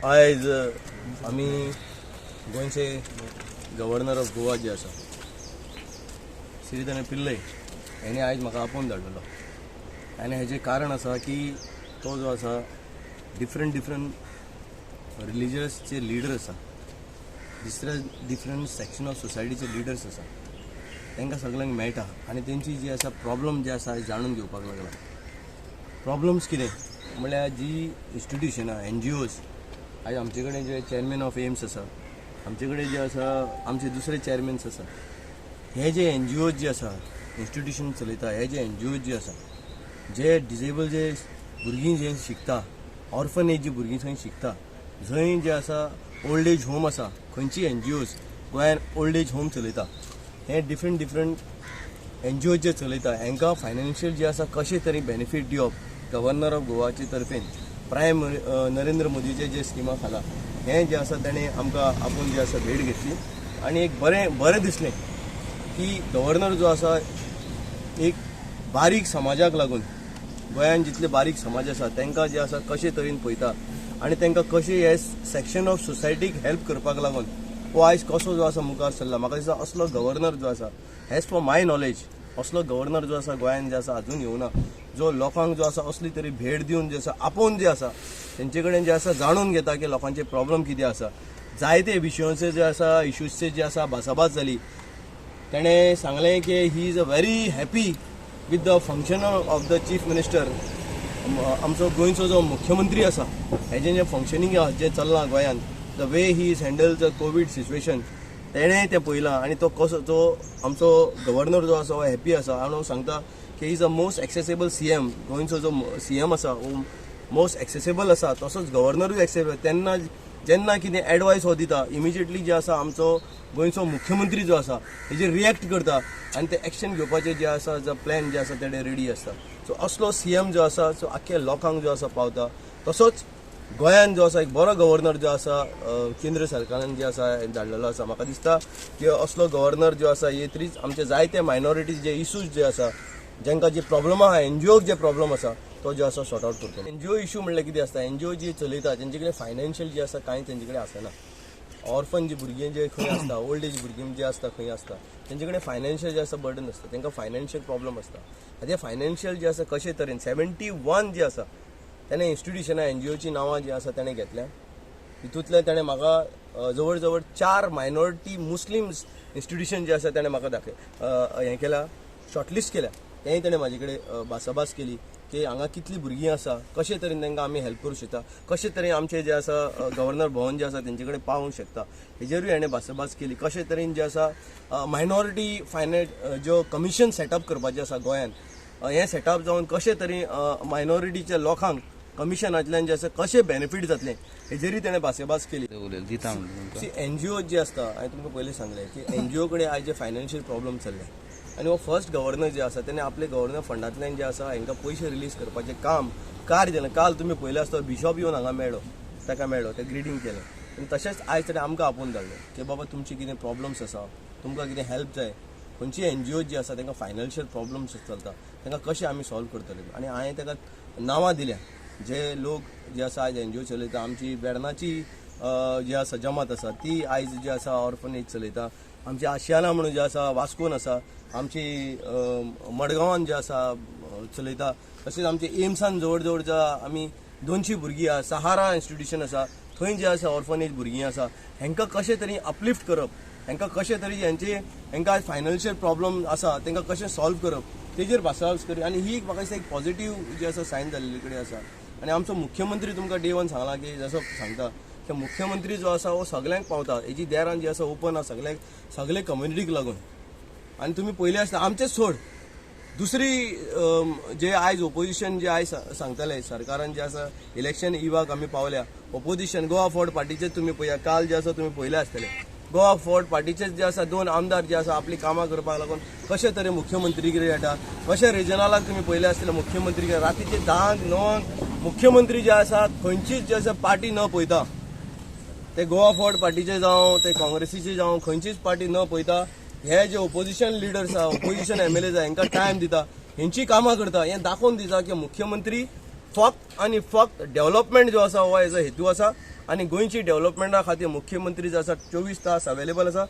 आयज आमी गोंयचे गव्हर्नर ऑफ गोवा जे आसा, श्रीधरन पिल्लय, हेणे आयज म्हाका आपोवन धाडलेलो आनी हेजें कारण आसा की तो जो आसा डिफरंट डिफरंट रिलिजियसचे लिडर आसा, दुसरे डिफरंट सेक्शन ऑफ सोसायटीचे लिडर्स आसा, तांकां सगल्यांक मेळटा आनी तेंची जी आसा प्रॉब्लम जे आसा जाणून घेवपाक लागला. प्रॉब्लम्स कितें म्हणल्यार जी इन्स्टिट्युशनां, एनजीओज, आयज आमचे कडेन जे चेअरमॅन ऑफ एम्स आसा, आमचे कडेन जे आसा आमचे दुसरे चेअरमॅन्स आसा, हे जे एनजीओज जे आसा इन्स्टिट्युशन चलयता, हे जे एनजीओज जे आसा, जे डिजेबल जे भुरगीं जे शिकता, ऑर्फनेज जी भुरगीं थंय शिकता, जंय जे आसा ओल्ड एज होम आसा, खंयची एनजीओज गोंयान ओल्ड एज होम चलयता, हे डिफरंट डिफरंट एनजीओ जे चलयता, हांकां फायनान्शियल जे आसा कशें तरी बेनिफीट दिवप गव्हर्नर ऑफ गोवाचे तर्फेन प्रायम नरेंद्र मोदीचे जे स्किमा खाला हें जें आसा ताणें आमकां आपोवन जे आसा भेट घेतली आनी एक बरें बरें दिसलें की गव्हर्नर जो आसा एक बारीक समाजाक लागून, गोंयान जितले बारीक समाज आसा तांकां जे आसा कशे तरेन पळयता आनी तांकां कशें हे सेक्शन ऑफ सोसायटीक हेल्प करपाक लागून हो आयज कसो जो आसा मुखार सरला. म्हाका दिसता असलो गव्हर्नर जो आसा, एज फॉर my knowledge, असलो गव्हर्नर जो आसा गोंयान जे आसा अजून येवना, जो लोकांक जो आसा असली तरी भेट दिवन जे आसा आपोवन जे आसा तेंचे कडेन जे आसा जाणून घेता की लोकांचे प्रॉब्लम कितें आसा. जायते विशयांचे जे आसा इश्यूजचे जे आसा भासाभास जाली. तेणें सांगलें की he is a very happy with the function of the chief minister. आमचो गोंयचो जो मुख्यमंत्री आसा हेजें जें फंक्शनींग आहा जें चल्लां गोंयांत, the way he is handle the Covid situation, तेणें तें पळयलां आनी तो कसो जो आमचो गव्हर्नर जो आसा हो हॅपी आसा आनी हो सांगता की is a most accessible CM. गोंयचो जो सीएम आसा हो मोस्ट एक्सेसेबल आसा, तसोच गव्हर्नरूय एक्सेसेबल. तेन्ना जेन्ना कितें एडवायस हो दिता, इमिजिएटली जे आसा आमचो गोंयचो मुख्यमंत्री जो आसा हेजेर रिएक्ट करता आनी ते एक्शन घेवपाचे जे आसा जो प्लॅन जे आसा तेणे रेडी आसता. सो असलो सीएम जो आसा सो आख्ख्या लोकांक जो आसा पावता. तसोच गोंयान जो आसा एक बरो गव्हर्नर जो आसा केंद्र सरकारान जे आसा धाडलेलो आसा. म्हाका दिसता की असलो गव्हर्नर जो आसा येतरीच आमचे जायते मायनॉरिटीज जे इशूज जे आसा, जांकां जे प्रॉब्लम आहा, एनजीओक जे प्रॉब्लम आसा तो जो आसा सॉर्ट आवट करतलो. एनजीओ इशू म्हणल्यार कितें आसता, एनजीओ जी चलयता तेंचे कडेन फायनान्शियल जे आसा कांय तेंचे कडेन आसना. ऑर्फन जी भुरगीं जे खंय आसता, ओल्ड एज भुरगीं जे आसता खंय आसता, तेंचे कडेन फायनान्शियल जे आसा बर्डन आसता, तांकां फायनान्शियल प्रॉब्लम आसता. आतां ते फायनान्शियल जे आसा कशे तरेन 71 जे आसा तेणें इन्स्टिट्युशनां एनजीओची नांवां जी आसा तेणें घेतल्या. हितूंतल्यान तेणें म्हाका जवळ जवळ 4 मायनॉरिटी मुस्लिम्स इन्स्टिट्युशन जे आसा तेणें म्हाका दाखय हें केलां, शॉर्टलिस्ट केल्या. तेंय तेणें म्हाजे कडेन भासाभास केली की हांगा कितलीं भुरगीं आसा, कशे तरेन तांकां आमी हेल्प करूं शकता, कशे तरेन आमचे जे आसा गव्हर्नर भवन जे आसा तेंचे कडेन पावोवंक शकता, हेजेरूय हेणें भासाभास केली. कशे तरेन जे आसा मायनॉरिटी फायनान्स ज्यो कमिशन सेटअप करपाचें आसा गोंयान, हें सेटअप जावन कशे तरेन मायनॉरिटीच्या लोकांक कमिशनांतल्यान जे आसा कशें बेनिफीट जातलें हेजेरूय तेणें भासाभास केली. दिता म्हणून सी एनजीओ जे आसता, हांवें तुमकां पयलीं सांगलें की एनजीओ कडेन आयज जे फायनान्शियल प्रॉब्लम चल्ले आनी हो फर्स्ट गव्हर्नर जे आसा तेणें आपले गव्हर्नर फंडांतल्यान जे आसा हांकां पयशे रिलीज करपाचें काम कार्य केलें. काल तुमी पळयलें आसता बिशॉप येवन हांगा मेळ्ळो, ताका मेळ्ळो, तें ग्रिटींग केलें आनी तशेंच आयज ताणें आमकां आपोवन धाडलें की बाबा तुमची कितें प्रॉब्लम्स आसा, तुमकां कितें हेल्प जाय, खंयची एनजीओ जी आसा तांकां फायनान्शियल प्रॉब्लम्स चलता तांकां कशें आमी सॉल्व करतले. आनी हांवें ताका नांवां दिल्या जे लोक जे आसा आयज एनजीओ चलयता. आमची वेर्णाची जी आसा जमात आसा ती आयज जी आसा ऑर्फनेज चलयता, आमची आशियाना म्हणून जे आसा वास्कोन आसा, आमची मडगांवान जे आसा चलयता, तशेंच आमचे एम्सान जवळ जवळ जे आमी 200 भुरगीं आसा, सहारा इन्स्टिट्युशन आसा थंय जे आसा ऑर्फनेज भुरगीं आसा, हांकां कशें तरी अपलिफ्ट करप, हांकां कशें तरी हेंचे हांकां आयज फायनान्शियल प्रॉब्लम आसा तांकां कशें सॉल्व करप तेजेर भासाभास करी. आनी ही एक म्हाका दिसता एक पॉझिटीव जी आसा सायन जाल्ले कडेन आसा. आनी आमचो मुख्यमंत्री तुमकां डे वन सांगला की जसो सांगता की मुख्यमंत्री जो आसा हो सगल्यांक पावता, हेजी देरान जी आसा ओपन आसा सगल्यांक, सगळे कम्युनिटीक लागून. आनी तुमी पयलीं आसता आमचेच सोड दुसरी जे आयज ओपोजिशन जे आयज सांगताले सरकारान जे आसा इलेक्शन इवाक आमी पावल्या, ओपोजिशन गोवा फॉरवर्ड पार्टीचेच तुमी पळया, काल जे आसा तुमी पळयले आसतले गोवा फॉरवर्ड पार्टीचेच जे आसा 2 आमदार जे आसा आपली कामां करपाक लागून कशे तरेन मुख्यमंत्री कितें येता, कशे रिजनलाक तुमी पळयले आसतले मुख्यमंत्री रातीचे 10 9 मुख्यमंत्री जे आसा खंयचीच जे आसा पार्टी न पळयता, ते गोवा फॉरवर्ड पार्टीचे जावं ते काँग्रेसीचे जावं खंयचीच पार्टी न पळयता हे जे ओपोजिशन लिडर्स आहा, ओपोजिशन एमएलए आहा, हांकां टायम दिता, हेंची कामां करता. हें दाखोवन दिता की मुख्यमंत्री फक्त आनी फक्त डेव्हलपमेंट जो आसा हो हेजो हेतू आसा आनी गोंयची डेव्हलपमेंटा खातीर मुख्यमंत्री जो आसा 24 तास अवेलेबल आसा.